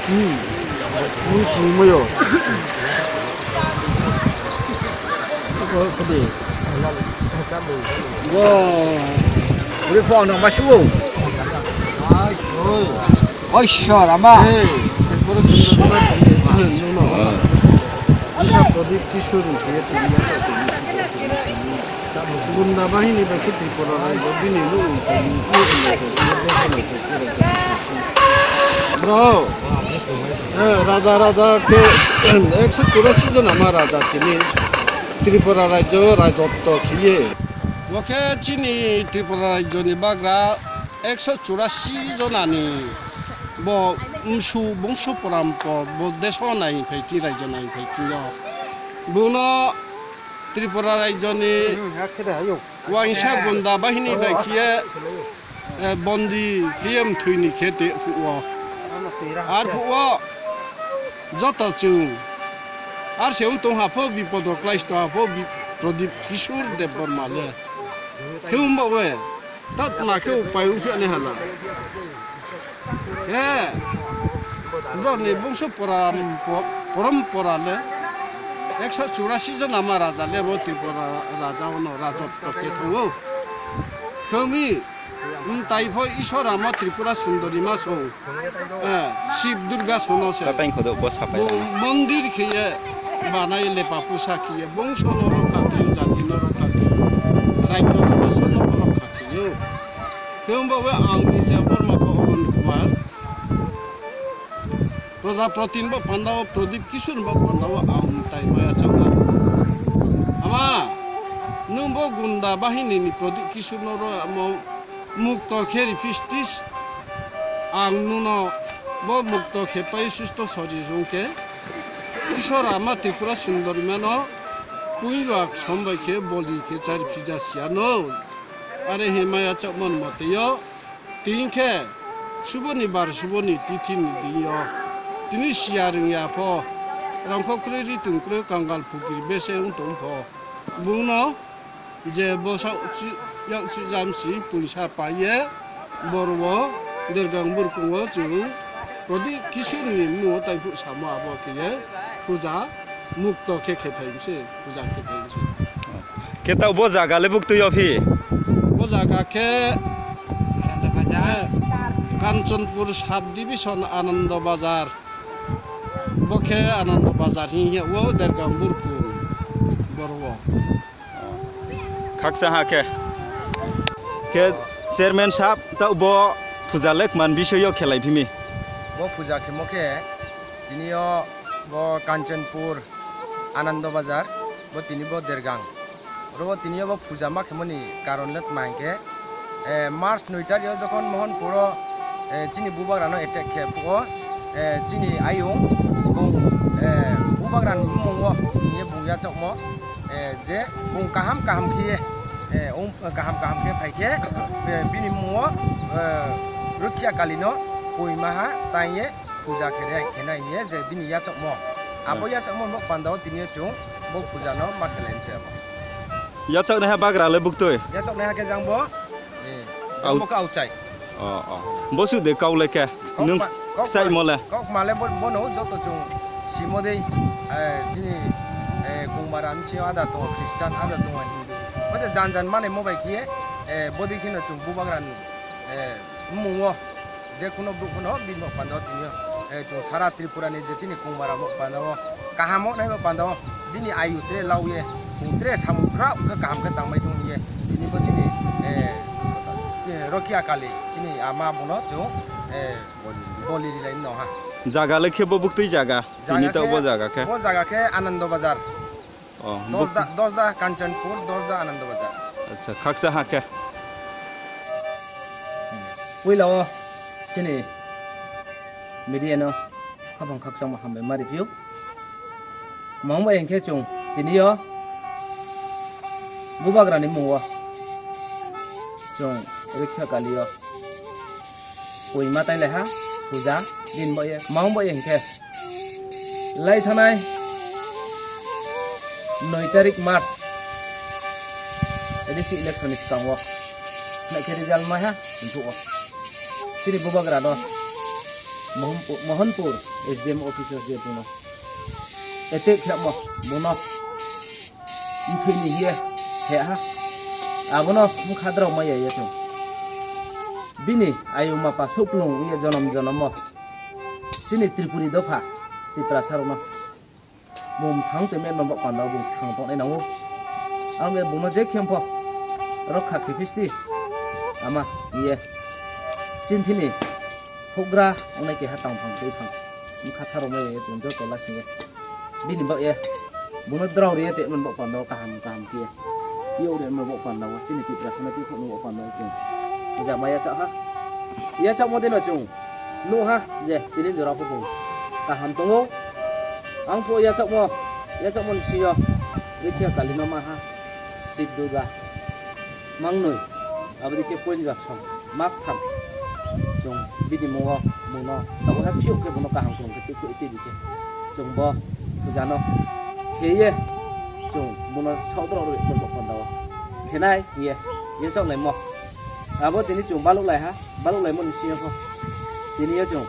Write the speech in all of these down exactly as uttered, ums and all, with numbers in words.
Hmm. Hmm, hmm, mayo. Ko, ko de. Go. Uri phone nang ma suwo. Oi, shor, ama. Hey, Pradip Kishore, Gunda bahini bai khe Tripura rajyo bini luku bro, eh, raja, raja khe ekso churasi jona ma raja tini Tripura rajyo rajotto khiye. Bo khe chini Tripura rajyoni bagra ekso churasi jonani bo msu bongso porampo bo deso nai phai ti rajyo nai phai ti yo. Bono Tripura rajyoni, hmm, ha khe de, ayo. Waisa gunda bahini bai khiye, eh, bondi khiye mthwini khe te phuo. Ar phuo joto chwng. Ar se wng tong ha pho bipodo klai sto ha pho bi-, Pradip Kishore Debbarma le. Khe wng bo we. Tat ma khe upai wng phiya le hala. He, borokni bongso poram-, po-, porom pora le ekso churasi jona ma raja le bo Tripura raja ono rajotto khe tongo. Khe wngwi, mm, tai pho Iswar ama Tripura Sundori ma song, eh, Shiv Durga sono se. Katai khodok bo sapai. Bo mondir khiye banai lepa pusa khiye bongso no rokha khiyo, jati no rokha khiyo, raikto raja sono rokha khiyo. Khe wngbo we ang ni je Borma pho Arun Kumar. Prajapatin bo pandao, Pradip Kishore bo pandao ang tai maya chama. Ama, nwng bo gunda bahini ni Pradip Kishore no ro amo mukto khe riphistis. Ang nuno bo mukto khe pai susto sori rung khe. Iswar ama Tripura Sundori mano puilwak sombai khe boli khe chari phija siya no. Are he maya chokmon moteyo, tini khe suboni bar suboni tithi ni dinyo, tini siya rwngya pho, rangkho kwrwi ri tong kwrwi kangal phukiri bese wng tong pho, bungno je bosa uchi-, yak uchi jamsi puisa paiye, borwo dergang burkungo chwng Pradip Kishore ni mungo tai phuk samo abo khe ye puja mukto khe khe phaimse, puja khe phaimse. Khe tao bo jaga le buktui o phi? Bo jaga khe Anando Bazar. Eh, Kanchanpur Sub Division Anando Bazar. Bo khe Anando Bazar hing ye o Dergang Burkung boro o. Khaksa ha khe. Khe chairman sahab tao bo puja lek man bisoyo khelai phimi? Bo puja khemo khe tini o bo Kanchanpur Anando Bazar, bo tini bo Dergang. Oro bo tini bo puja ma khemoni karon le tma hinkhe, eh, March noi tario jokhon Mohanpuro, eh, chini bubagrano attack khe phuo, eh, chini ayung bung, eh, bubagrani bumung o ye bung yachokmo, eh, je bung kaham kaham khe, eh, um, kaham kaham khe phai khe, eh, bini bumung o, eh, Rukhiya Kalino poimaha tang ye puja khenai, khenai hiye je bini yachokmo. Abo yachokmo nok pandao tini o chwng bo puja no ma khelai mse abo. Yachoknai ha bagra le buktui? Yachoknai ha khe jang bo. Eh, au- bo ka auchai. Oh, oh. Bosu de kau le khe. Kok nung ma-, kok sai ma-, mo le. Kok ma le bo, bono joto chwng simo dei, eh, chini, eh, kungmara msio ada tongo, Christian ada tongo, Hindu. Masa jan jan mane mo bai khiye, eh, bodi kheno chwng bubagra ni, eh, mungo. Je kuno bru kuno bini bo pando tini, eh, chwng sara Tripura ni je chini kungmara bo pando o, kaham o nai bo pando o, bini ayu tre lau ye, chwng tre samung kra khe kaham khe tangbai thung ye, tini bo chini, eh, chini Rokia Kali, chini ama bono chwng, eh, boli rilai no ha. Jaga le khe bo buktui jaga, tini jaga to khe, bo jaga khe. Bo jaga khe Anando Bazar. Oh, Dosda, Dosda Kanchanpur, Dosda Anando Bazar. Acha, khaksa ha khe. Puila o chini media no habang khaksa ma hambai mari piu. Mangbai hinkhe chwng tini o bubagra ni mungo chwng rikha kali o. Poima tai leha puja din bo ye, mang bo ye hinkhe lai thanai noi tarik March A D C election ni swkango naikhe result maiha hinphuo chini bubagra no. Mohanpur, Mohanpur S D M office o je bono attack khlamo, bono mthwini hiye he ha. Abono mukha drao maya ya chwng. Bini ayung mapa suplung ye jonom jonomo chini Tripuri dopha Tiprasa rokno bumthang twi men bok panda bumthang tongnai nango. Ang be bungno je khempho rokha khe phisti ama ye chinthini hugra onai keha tangphang tei phang mkha tharok mai ye chwng joto lasing ye bini bak ye bungno drao ri ye te men bok panda kaham kaham khe ye. Yo re men bok panda chini Tipra sana twi khok bok panda chwng jama ya cha ha. Ya cha mo de no chwng. Nuha je tini jora pho bung kaham tongo. Ang pho yachakmo, yachakmo ni sio rikhe kalima maha Sib Durga mangnoi, abadi khe point bak song mak tham. Chwng bini mungo mungno tabo ha phiyok khe bono kaham khlong khe twi khe twi khe chwng bo pujano kheye chwng bono saudro rwi bok panda o khenai ye yachak lai mo. Abo tini chwng baluk lai ha, baluk lai mo ni sio pho tini yo chwng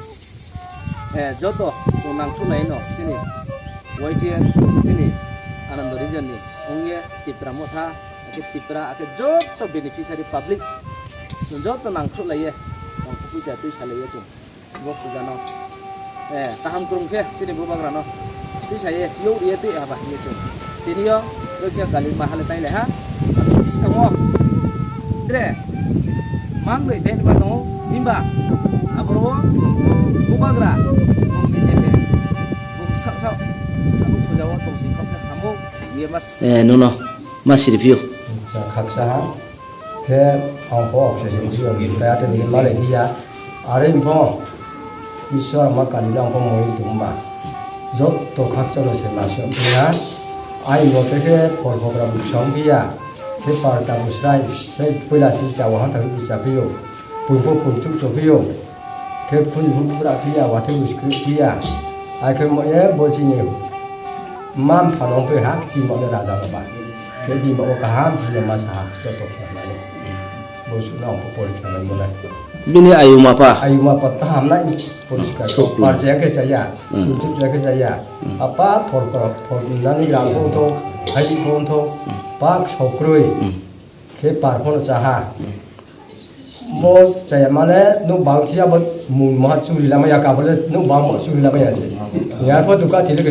eh, joto chwng nangthuknai no chini Y T N chini Anando region ni wngye Tipra Motha, akhe Tipra, akhe joto beneficiary public chwng joto nangthuk laiye, tong puisa twi salaiye chwng bo puja no, eh, kaham kwrwng khe chini bubagra no twi saye, yog riye twi haba hinwi chwng tini yo rokya kali mahale tai le ha, bwskango tre mang rwi den ba tongo, himba aboro bubagra bongni jese bung sak sak abo puja o tong sing kok khe hamo ye mas. Eh, nuno ma siri phio. Cha khaksa ha. Khe ang pho oxygen si ong ta te ni ma le ya. Are pho Iswar ma kali jang pho moi tum ba. Jotto khaksa no se ma se ong ya. Ai mo te khe por program song ya. Khe par ta busrai, sai puila chi cha wa han ta bu cha phio. Pun pho pun tu cho phio. Khe phun phu pura phiya, watwi bwswk phiya. Ai khe mo-, e bo chini mam phano wngwi ha, chini bo raja no ba. Khe bini bo kaham chini ma sa ha, joto khe mani. Bo suna ang porikha nai mo nai. Bini ayu mapa. Ayu mapa taham nai, poriskar. Sokli. Parjaya khe chaya, hmm, kuntuk jaya khe chaya. Hmm. Apa phor, phor nani gram pho tho, hai pho tho, hmm, pak sokroi. Hmm. Khe par phono cha ha. Hmm. Mo chaya mane nuk bang thia bo mung moha churi lama ya ka bole nuk bang mo churi lama ya se. Ya pho duka thile